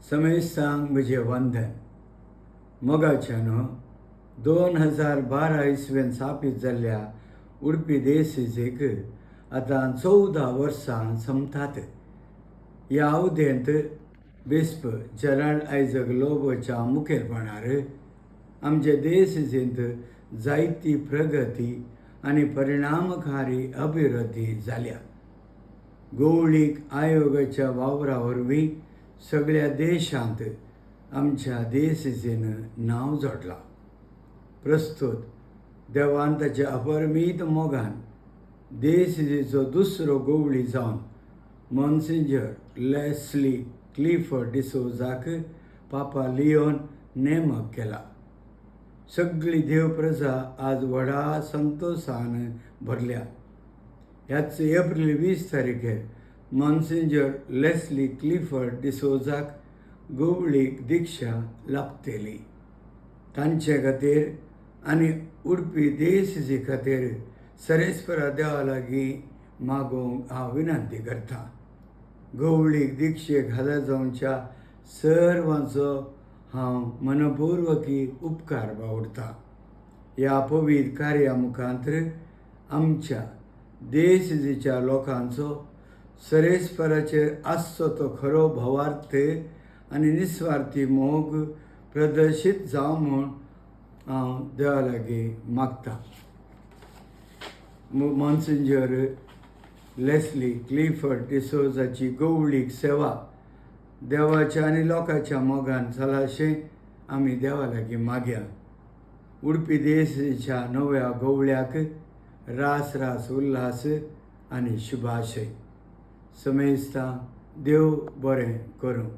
समेस्तांक म्हजें वंदन. मोगाच्यानो, 2012 इसवेन स्थापीत जाल्ल्या उडपी देसीक आतां 14 वर्सां सोंपतात. ह्या अवधेंत बिस्प जेराल्ड आयजक लोबोच्या मुखेलपणार आमचे देसींत जायती प्रगती आनी परिणामकारी अभिवृद्धी जाल्या. गवळीक आयोगाच्या वावरा वरवीं सगळ्या देशांत आमच्या देसीन नांव जोडलां. प्रस्तुत देवान ताच्या अपरमीत मोगान देसीचो दुसरो गवळी जावन मॉन्सिंजर लेस्ली क्लिफर्ड डिसोजाक पापा लियोन नेमक केला. सगळी देव प्रजा आज व्हडा संतोशान भरल्या. ह्याच एप्रील 20 तारखेर मॉन्सिंजर लेस्ली क्लिफर्ड डिसोजाक गवळीक दीक्षा लाभतली. तांचे खातीर आनी उडपी देशी खातीर सरेस्परा देवा लागीं मागूंक हांव विनंती करता. गवळीक दीक्षेक हजर जावच्या सर्वांचो हांव मनपूर्वकी उपकार बावडटा. ह्या पवित्र कार्या मुखांत्र आमच्या देशजीच्या लोकांचो सरेस्पराचेर आसचो तो खरो भावार्थ आनी निस्वार्थी मोग प्रदर्शीत जावं म्हूण हांव देवा लागीं मागता. मॉन्सिंजर लेस्ली क्लिफर्ड डिसोजाची गवळीक सेवा देवाच्या आनी लोकांच्या मोगान चलाशें आमी देवा लागीं मागया. उडपी देशाच्या नव्या गवळ्याक रास रास उल्हास आनी शुभाशय. समेस्तां देव बरें करूं.